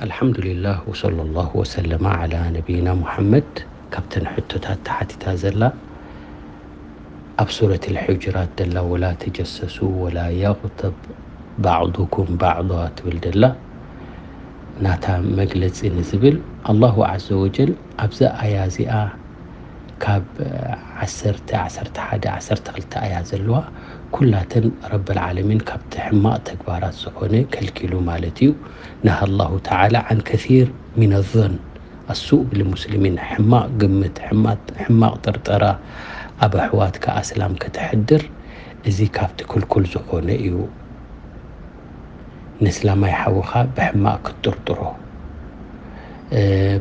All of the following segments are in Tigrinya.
ኣልሓምዱሊላህ ወሰለላሁ ወሰለማ ዓላ ነቢይና ሙሓመድ። ካብተን ሕቶታት ተሓቲታ ዘላ ኣብ ሱረት ልሑጅራት ዘላ ወላ ተጀሰሱ ወላ የቕተብ ባዕዱኩም ባዕዳ ትብል ዘላ ናታ መግለጺ ንዝብል ኣላሁ ዓዘ ወጀል ኣብዛ ኣያ እዚኣ ካብ ዓሰርተ፣ ዓሰርተ ሓደ፣ ዓሰርተ ክልተ ኣያ ዘለዋ ኩላተን ረበል ዓለሚን ካብቲ ሕማቕ ተግባራት ዝኾነ ከልኪሉ ማለት እዩ። ነሃ ኣላሁ ተዓላ ዓን ከሲር ሚነ ዞን ኣሱእ ብልሙስሊሚን፣ ሕማቕ ግምት፣ ሕማቕ ጥርጠራ ኣብ ኣሕዋትካ ኣስላም ከተሕድር፣ እዚ ካብቲ ክልኩል ዝኾነ እዩ። ንእስላማይ ሓውኻ ብሕማቕ ክትጥርጥሮ፣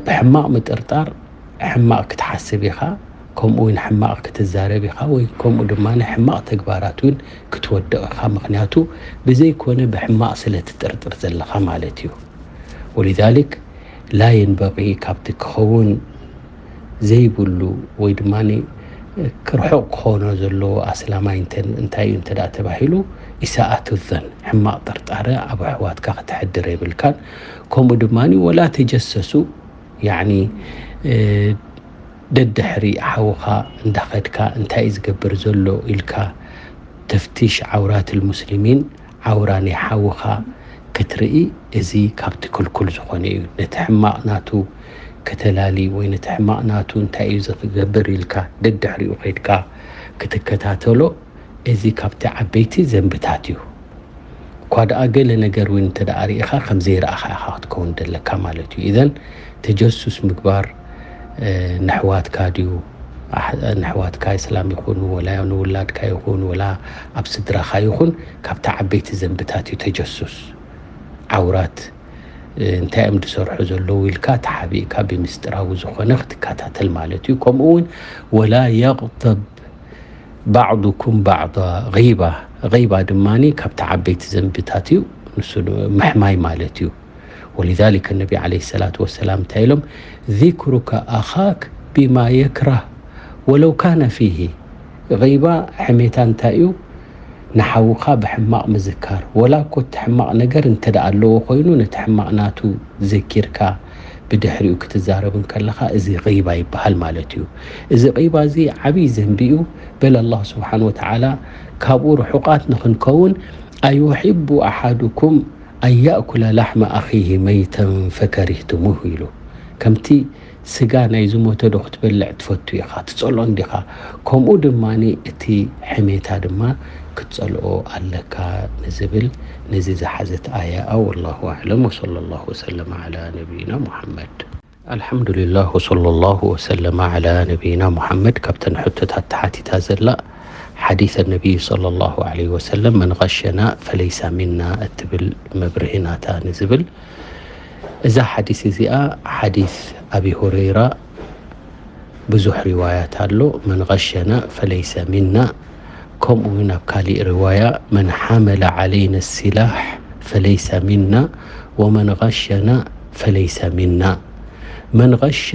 ብሕማቕ ምጥርጣር ሕማቕ ክትሓስብ ኢኻ፣ ከምኡ እውን ሕማቕ ክትዛረብ ኢኻ፣ ወይ ከምኡ ድማ ሕማቕ ተግባራት እውን ክትወድቕ ኢኻ። ምኽንያቱ ብዘይኮነ ብሕማቕ ስለ ትጥርጥር ዘለኻ ማለት እዩ። ወሊዛሊክ ላ የንበቂ ካብቲ ክኸውን ዘይብሉ ወይ ድማ ርሑቕ ክኾኖ ዘለዎ ኣስላማይ እንታይ እዩ እንተ ተባሂሉ ኢሳኣቱ ዘን ሕማቕ ጥርጣረ ኣብ ኣሕዋትካ ከተሕድር የብልካን። ከምኡ ድማ ወላ ተጀሰሱ ያኒ ደድሕሪ ሓውኻ እንዳኸድካ እንታይ እዩ ዝገብር ዘሎ ኢልካ ተፍቲሽ ዓውራት ልሙስሊሚን ዓውራ ናይ ሓውኻ ክትርኢ፣ እዚ ካብቲ ክልኩል ዝኾነ እዩ። ነቲ ሕማቕ ናቱ ከተላሊ ወይ ነቲ ሕማቕ ናቱ እንታይ እዩ ዝገብር ኢልካ ደድሕሪኡ ከድካ ክትከታተሎ፣ እዚ ካብቲ ዓበይቲ ዘንብታት እዩ። እኳ ደኣ ገለ ነገር እውን እንተ ደኣ ርኢኻ ከም ዘይረኣኻ ኢኻ ክትከውን ዘለካ ማለት እዩ። ኢዘን ተጀሱስ ምግባር ንሕዋትካ ድዩ ንሕዋትካ እስላም ይኹኑ ወላ ንውላድካ ይኹን ወላ ኣብ ስድራኻ ይኹን ካብቲ ዓበይቲ ዘንብታት እዩ ተጀሱስ። ዓውራት እንታይ እዮም ዝሰርሑ ዘለዉ ኢልካ ተሓቢእካ ብምስጢራዊ ዝኾነ ክትከታተል ማለት እዩ። ከምኡ እውን ወላ የቕተብ ባዕዱኩም ባዕዳ፣ ባ ባ ድማ ካብቲ ዓበይቲ ዘንብታት እዩ። ንሱ ምሕማይ ማለት እዩ። ወሊዛሊከ ነቢ ዓለይሂ ሰላቱ ወሰላም እንታይ ኢሎም? ዚክሩካ ኣኻክ ቢማ የክራህ ወለው ካነ ፊሂ። ባ ሕሜታ እንታይ እዩ? ንሓውኻ ብሕማቕ ምዝካር፣ ወላ እኮ እቲ ሕማቕ ነገር እንተ ደኣ ኣለዎ ኮይኑ ነቲ ሕማቕ ናቱ ዘኪርካ ብድሕሪኡ ክትዛረብ እንከለኻ እዚ ባ ይበሃል ማለት እዩ። እዚ ባ እዚ ዓብዪ ዘንቢ እዩ። በል ኣላህ ስብሓን ወተዓላ ካብኡ ርሑቓት ንኽንከውን ኣይውሒቡ ኣሓዱኩም ኣን ያእኩለ ላሕመ ኣኺሂ መይተን ፈከሪህትሙሁ ኢሉ። ከምቲ ስጋ ናይ ዝሞተ ዶ ክትበልዕ ትፈቱ ኢኻ? ትጸልኦ እንዲኻ? ከምኡ ድማ እቲ ሕሜታ ድማ ክትጸልኦ ኣለካ ንዝብል ነዚ ዝሓዘት ኣያ። ወላሁ ኣዕለም ወሰለ ላሁ ወሰለመ ዓላ ነቢይና ሙሓመድ። ኣልሓምዱሊላህ ወሰለ ላሁ ወሰለመ ዓላ ነቢይና ሙሓመድ። ካብተን ሕቶታት ተሓቲታ ዘላ ሓዲስ ነቢይ ሰለ ላሁ ዓለይሂ ወሰለም መን ቀሸና ፈለይሳ ሚና እትብል መብርሂ ናታ ንዝብል እዛ ሓዲስ እዚኣ ሓዲስ ኣቢ ሁረይራ ብዙሕ ሪዋያት ኣሎ። መን ቀሸና ፈለይሰ ሚና። ከምኡ እውን ኣብ ካሊእ ሪዋያ መን ሓመለ ዓለይና ሲላሕ ፈለይሰ ሚና ወመን ቀሸና ፈለይሰ ሚና። መን ቀሸ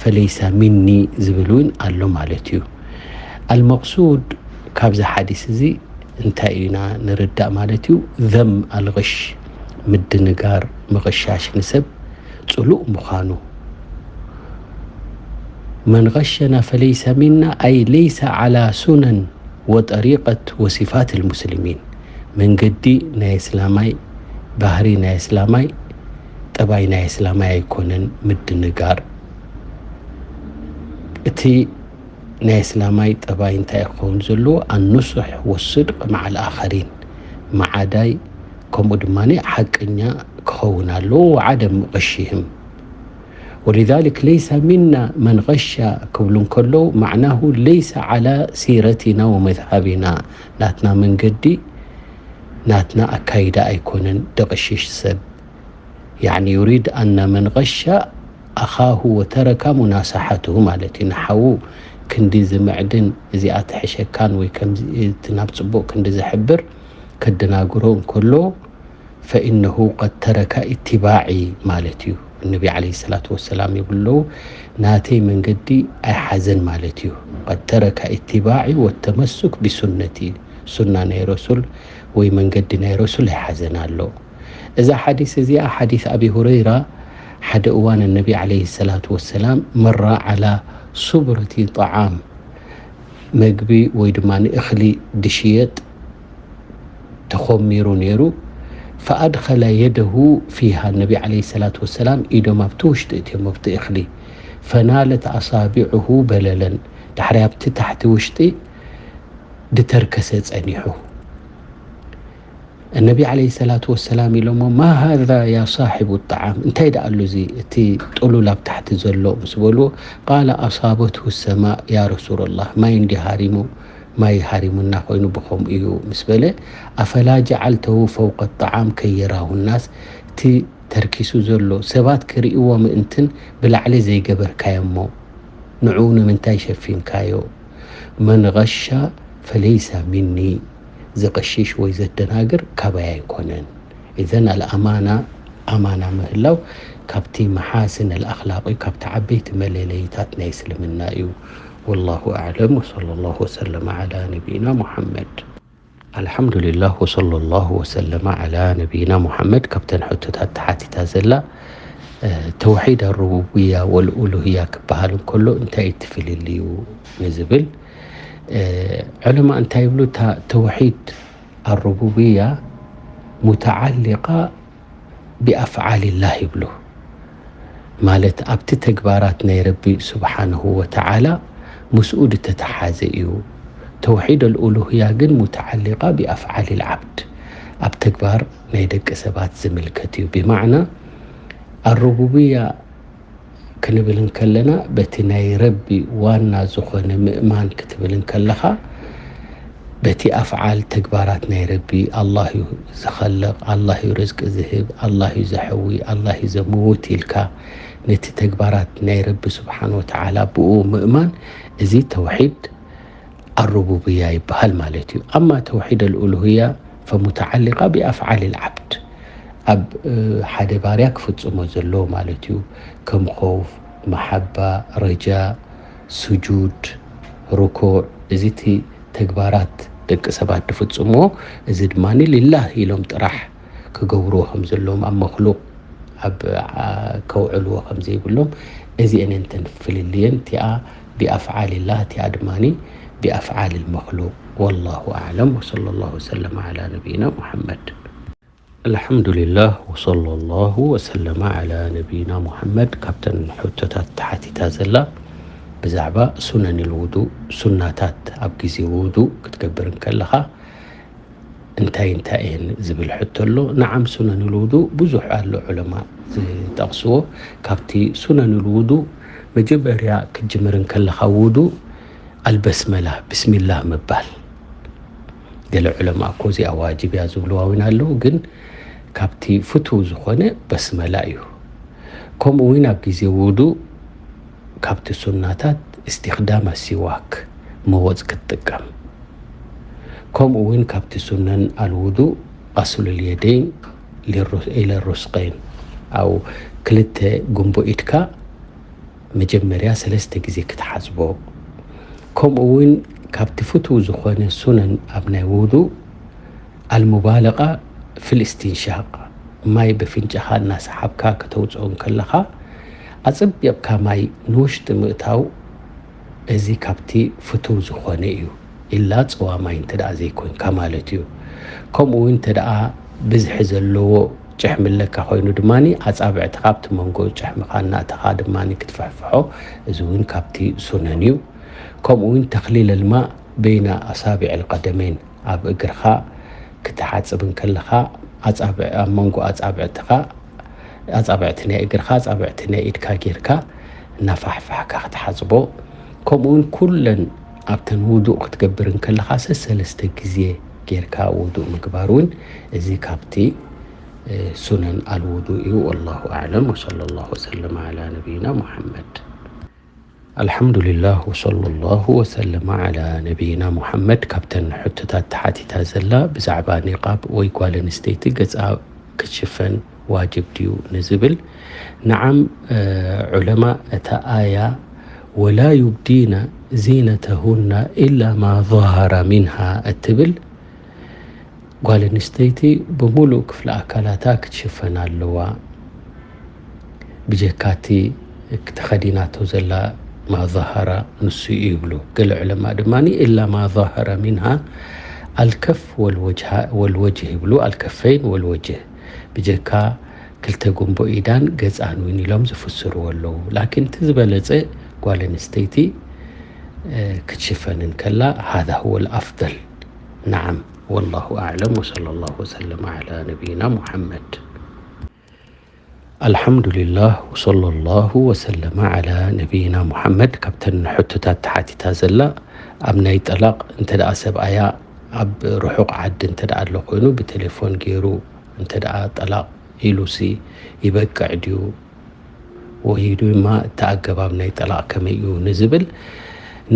ፈለይሰ ሚኒ ዝብል እውን ኣሎ ማለት እዩ። ኣልመቅሱድ ካብዚ ሓዲስ እዚ እንታይ ኢና ንርዳእ ማለት እዩ? ዘም ኣልቕሽ ምድንጋር ምቕሻሽ ንሰብ ጽሉእ ምዃኑ። መን ቀሸና ፈለይሰ ሚና ኣይ ለይሰ ዓላ ሱነን ወጠሪቀት ወሲፋት ልሙስሊሚን። መንገዲ ናይ እስላማይ ባህሪ ናይ እስላማይ ጠባይ ናይ እስላማይ ኣይኮነን ምድንጋር። እቲ ናይ እስላማይ ጠባይ እንታይ ክኸውን ዘለዎ? ኣንሱሕ ወስድቅ መዓል ኣኸሪን፣ መዓዳይ ከምኡ ድማ ሓቀኛ ክኸውን ኣለዎ። ወዓደም ቀሽህም ወሊዛሊክ ለይሰ ሚና መን ቀሻ ክብሉ እንከለዉ ማዕናሁ ለይሰ ዓላ ሲረቲና ወመዝሃቢና፣ ናትና መንገዲ ናትና ኣካይዳ ኣይኮነን ደቐሽሽ ሰብ። ያዕኒ ዩሪድ ኣና መን ቀሻ ኣኻሁ ወተረካ ሙናሳሓትሁ ማለት እዩ። ንሓዉ ክንዲ ዝምዕድን እዚኣ ትሕሸካን ወይ ከምዚ እቲ ናብ ጽቡቕ ክንዲ ዝሕብር ከደናግሮ እንከሎ ፈኢነሁ ቀድ ተረካ ኢትባዒ ማለት እዩ። ነቢ ዓለይሂ ሰላቱ ወሰላም ይብሉ ኣለዉ ናተይ መንገዲ ኣይሓዘን ማለት እዩ። ቀድ ተረካ ኢትባዒ ወተመሱክ ቢሱነቲ፣ ሱና ናይ ረሱል ወይ መንገዲ ናይ ረሱል ኣይሓዘን ኣሎ። እዛ ሓዲስ እዚኣ ሓዲስ ኣቢ ሁረይራ ሓደ እዋን ነቢ ዓለይሂ ሰላቱ ወሰላም መራ ዓላ ሱብረቲ ጠዓም፣ መግቢ ወይ ድማ ንእኽሊ ድሽየጥ ተኾሚሩ ነይሩ። ፈኣድኸለ የደሁ ፊሃ፣ ነቢ ዓለይሂ ሰላቱ ወሰላም ኢዶም ኣብቲ ውሽጢ እትዮም ኣብቲ እኽሊ። ፈናለት ኣሳቢዑሁ በለለን፣ ዳሕሪ ኣብቲ ታሕቲ ውሽጢ ድተርከሰ ጸኒሑ። ነቢ ዓለይሂ ሰላቱ ወሰላም ኢሎሞ፣ ማ ሃዛ ያ ሳሒቡ ጣዓም፣ እንታይ ደኣ ኣሎ እዚ እቲ ጥሉል ኣብ ታሕቲ ዘሎ ምስ በልዎ፣ ቃለ ኣሳበትሁ ሰማእ ያ ረሱለላህ፣ ማይ እንዲ ሃሪሙ፣ ማይ ሃሪሙና ኮይኑ ብኸምኡ እዩ ምስ በለ፣ ኣፈላ ጀዓልተሁ ፈውቀ ጣዓም ከይራሁ ናስ፣ እቲ ተርኪሱ ዘሎ ሰባት ክርእይዎ ምእንትን ብላዕሊ ዘይገበርካዮሞ ንዕኡ ንምንታይ ሸፊንካዮ? መን ገሻ ፈለይሰ ሚኒ፣ ዝቐሽሽ ወይ ዘደናግር ካባይ ኣይኮነን። ኢዘን ኣልኣማና፣ ኣማና ምህላው ካብቲ መሓስን ኣልኣኽላቕ እዩ፣ ካብቲ ዓበይቲ መለለይታት ናይ እስልምና እዩ። ወላሁ ኣዕለም ወሰለላሁ ወሰለመ ዓላ ነቢይና ሙሓመድ። ኣልሓምዱሊላህ ወሰለላሁ ወሰለመ ዓላ ነቢይና ሙሓመድ። ካብተን ሕቶታት ተሓቲታ ዘላ ተውሒድ ኣሩቡብያ ወልኡሉህያ ክበሃል እንከሎ እንታይ እዩ እቲ ፍልልዩ ንዝብል፣ ዑለማ እንታይ ይብሉ? እታ ተውሒድ ኣሩቡብያ ሙተዓሊቃ ቢኣፍዓሊላህ ይብሉ። ማለት ኣብቲ ተግባራት ናይ ረቢ ስብሓንሁ ወተዓላ ምስኡ ድተተሓዘ እዩ። ተውሒድ ኣልኡሉህያ ግን ሙተዓሊቃ ቢኣፍዓል ልዓብድ፣ ኣብ ተግባር ናይ ደቂ ሰባት ዝምልከት እዩ። ብማዕና ኣሩቡብያ ክንብል እንከለና በቲ ናይ ረቢ ዋና ዝኾነ ምእማን ክትብል እንከለኻ በቲ ኣፍዓል ተግባራት ናይ ረቢ፣ ኣላህ እዩ ዝኸልቕ፣ ኣላህ እዩ ርዝቂ ዝህብ፣ ኣላህ እዩ ዘሕዊ፣ ኣላህ እዩ ዘምውት ኢልካ ነቲ ተግባራት ናይ ረቢ ስብሓን ወተዓላ ብኡ ምእማን፣ እዚ ተውሒድ ኣሩቡብያ ይበሃል ማለት እዩ። ኣማ ተውሒድ ኣልኡሉህያ ፈሙተዓሊቃ ቢኣፍዓል ልዓብድ፣ ኣብ ሓደ ባርያ ክፍጽሞ ዘለዎ ማለት እዩ። ከም ኸውፍ፣ መሓባ፣ ረጃ፣ ስጁድ፣ ርኩዕ፣ እዚ እቲ ተግባራት ደቂ ሰባት ዝፍጽምዎ፣ እዚ ድማ ሊላህ ኢሎም ጥራሕ ክገብርዎ ከም ዘለዎም፣ ኣብ መክሉቅ ኣብ ከውዕልዎ ከም ዘይብሎም፣ እዚአን እንተን ፍልልየን፣ እቲኣ ቢኣፍዓል ላህ፣ እቲኣ ድማ ቢኣፍዓል መክሉቅ። ወላሁ ኣዕለም ወሰለላሁ ወሰለም ዓላ ነቢይና ሙሐመድ። ኣልሓምዱሊላህ ወሰለላሁ ወሰለመ ዓላ ነቢይና ሙሐመድ። ካብተን ሕቶታት ተሓቲታ ዘላ ብዛዕባ ሱነን ልውዱእ፣ ሱናታት ኣብ ግዜ ውዱእ ክትገብር እንከለኻ እንታይ እንታይ እየን ዝብል ሕቶ ኣሎ። ነዓም፣ ሱነን ልውዱእ ብዙሕ ኣሎ ዑለማ ዝጠቕስዎ። ካብቲ ሱነን ልውዱእ መጀመርያ ክትጅምር እንከለኻ ውዱእ ኣልበስመላ፣ ብስሚላህ ምባል። ገለ ዑለማ እኮ እዚኣ ዋጅብ እያ ዝብልዋ እውን ኣለዉ፣ ግን ካብቲ ፍቱው ዝኾነ በስመላ እዩ። ከምኡ እውን ኣብ ግዜ ውዱእ ካብቲ ሱናታት እስትኽዳም ኣሲዋክ፣ መወፅ ክትጥቀም። ከምኡ እውን ካብቲ ሱነን ኣልውዱእ ቀስሉል የደይን ኢለ ሩስቀይን፣ ኣው ክልተ ጉንቦ ኢድካ መጀመርያ ሰለስተ ግዜ ክትሓጽቦ። ከምኡ እውን ካብቲ ፍቱው ዝኾነ ሱነን ኣብ ናይ ውዱእ ኣልሙባለቃ ፊል እስትንሻቅ፣ ማይ በፍንጫኻ እናሰሓብካ ከተውፅኦ እንከለኻ ኣጸቢቕካ ማይ ንውሽጢ ምእታው፣ እዚ ካብቲ ፍቱው ዝኾነ እዩ። ኢላ ጸዋ ማይ እንተ ደኣ ዘይኮይንካ ማለት እዩ። ከምኡ እውን እንተ ደኣ ብዝሒ ዘለዎ ጭሕሚ ኣለካ ኮይኑ ድማ ኣጻብዕትኻ ኣብቲ መንጎ ጭሕምኻ እናእተኻ ድማ ክትፍሕፍሖ፣ እዚ እውን ካብቲ ሱነን እዩ። ከምኡ እውን ተኽሊል ልማእ በይነ ኣሳቢዕ ልቀደመይን፣ ኣብ እግርኻ ክትሓጽብ እንከለኻ ኣጻብዕ-፣ ኣብ መንጎ ኣጻብዕትኻ፣ ኣጻብዕቲ ናይ እግርኻ፣ ኣጻብዕቲ ናይ ኢድካ ጌርካ እናፋሕፋሕካ ክትሓጽቦ። ከምኡ እውን ኩለን ኣብተን ውዱእ ክትገብር እንከለኻ ሰሰለስተ ግዜ ጌርካ ውዱእ ምግባር እውን እዚ ካብቲ፣ እ፣ ሱነን ኣልውዱእ እዩ። ወላሁ ኣዕለም ወሰለላሁ ወሰለም ዓላ ነቢይና ሙሐመድ። ኣልሓምዱሊላህ ወሰለላሁ ወሰለመ ዓላ ነቢይና ሙሐመድ። ካብተን ሕቶታት ተሓቲታ ዘላ ብዛዕባ ኒቃብ ወይ ጓል ኣንስተይቲ ገጻ ክትሽፈን ዋጅብ ድዩ ንዝብል፣ ነዓም፣ እ፣ ዑለማ እታ ኣያ "ወላ ዩብዲነ ዚነተሁነ ኢላ ማ ظሀረ ሚንሃ" እትብል፣ ጓል ኣንስተይቲ ብምሉእ ክፍሊ ኣካላታ ክትሽፈን ኣለዋ። ብጀካቲ ተኸዲናቶ ዘላ ማ ظهر ንሱ እዩ ይብሉ። ገለ ዑለማ ድማ ኢላ ማ ظهر منها الكف والوجه والوجه ይብሉ። الكفين والوجه ብጀካ ክልተ ጉንቦ ኢዳን ገጻን እውን ኢሎም ዝፍስርዎ ኣለዉ። ላኪን እቲ ዝበለጸ ጓል ኣንስተይቲ ክትሽፈን እንከላ هذا هو الأفضل. نعم، والله أعلم، وصلى الله وسلم على نبينا محمد. الحمد لله وصلى الله وسلم على نبينا محمد። ካብተን ሕቶታት ተሓቲታ ዘላ ኣብ ናይ ጠላቕ እንተ ደኣ ሰብኣያ ኣብ ርሑቕ ዓዲ እንተ ደኣ ኣሎ ኮይኑ ብቴሌፎን ገይሩ እንተ ደኣ ጠላቕ ኢሉሲ ይበቅዕ ድዩ ወይ ድማ እቲ ኣገባብ ናይ ጠላቕ ከመይ እዩ ንዝብል፣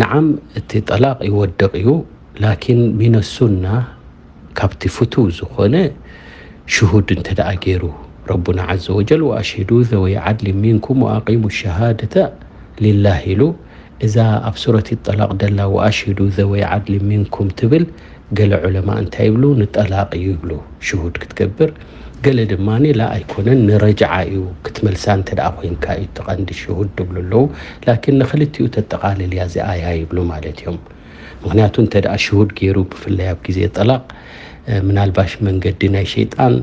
ንዓም እቲ ጠላቕ ይወድቕ እዩ። ላኪን ሚነ ሱና ካብቲ ፍቱው ዝኾነ ሽሁድ እንተ ደኣ ገይሩ ረቡና ዓዘ ወጀል وأشهدوا ذوي عدل منكم وأقيموا الشهادة لله ኢሉ። እዛ ኣብ ሱረት ጠላቕ ደላ وأشهدوا ذوي عدل منكم ትብል ገለ ዑለማ እንታይ ይብሉ? ንጠላቕ እዩ ይብሉ ሽሁድ ክትገብር። ገለ ድማ ላ ኣይኮነን ንረጅዓ እዩ ክትመልሳ እንተ ደኣ ኮይንካ እዩ እቲ ቀንዲ ሽሁድ ትብሉ ኣለዉ። ላኪን ንክልቲኡ ተጠቓልል እያ እዚ ኣያ ይብሉ ማለት እዮም። ምክንያቱ እንተ ደኣ ሽሁድ ገይሩ ብፍላይ ኣብ ግዜ ጠላቕ ምናልባሽ መንገዲ ናይ ሸይጣን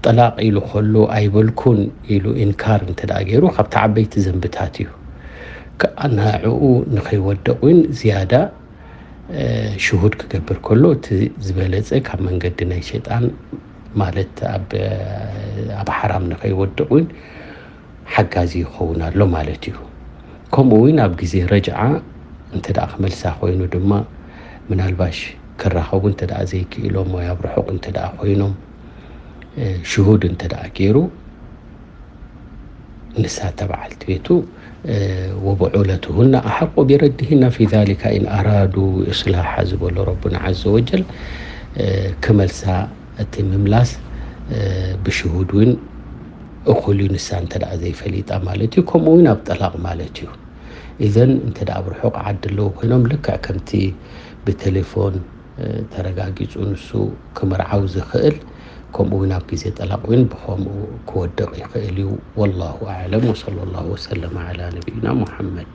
ጠላቕ ኢሉ ከሎ ኣይበልኩን ኢሉ ኢንካር እንተ ደኣ ገይሩ ካብቲ ዓበይቲ ዘንብታት እዩ። ከኣ ንዕኡ ንኸይወድቕ እውን ዝያዳ ሽሁድ ክገብር ከሎ እቲ ዝበለጸ ካብ መንገዲ ናይ ሸይጣን ማለት ኣብ ኣብ ሓራም ንኸይወድቕ እውን ሓጋዚ ይኸውን ኣሎ ማለት እዩ። ከምኡ እውን ኣብ ግዜ ረጅዓ እንተ ደኣ ክመልሳ ኮይኑ ድማ ምናልባሽ ክራኸቡ እንተ ደኣ ዘይክኢሎም ወይ ኣብ ርሑቕ እንተ ደኣ ኮይኖም ሽሁድ እንተ ደኣ ገይሩ ንሳ ተበዓልቲ ቤቱ وبعولتهن أحق بردهن في ذلك إن أرادوا إصلاحا ዝበሎ ረቡና ዓዘ ወጀል ክመልሳ እቲ ምምላስ ብሽሁድ እውን እኹል እዩ ንሳ እንተ ደኣ ዘይፈሊጣ ማለት እዩ። ከምኡ እውን ኣብ ጠላቕ ማለት እዩ። ኢዘን እንተ ደኣ ኣብ ርሑቕ ዓዲ ኣለዉ ኮይኖም ልክዕ ከምቲ ብቴሌፎን ተረጋጊጹ ንሱ ክምርዓው ዝኽእል ከምኡ እውን ኣብ ግዜ ጠላቕ እውን ብኸምኡ ክወድቕ ይኽእል እዩ። والله أعلم وصلى الله وسلم على نبينا محمد.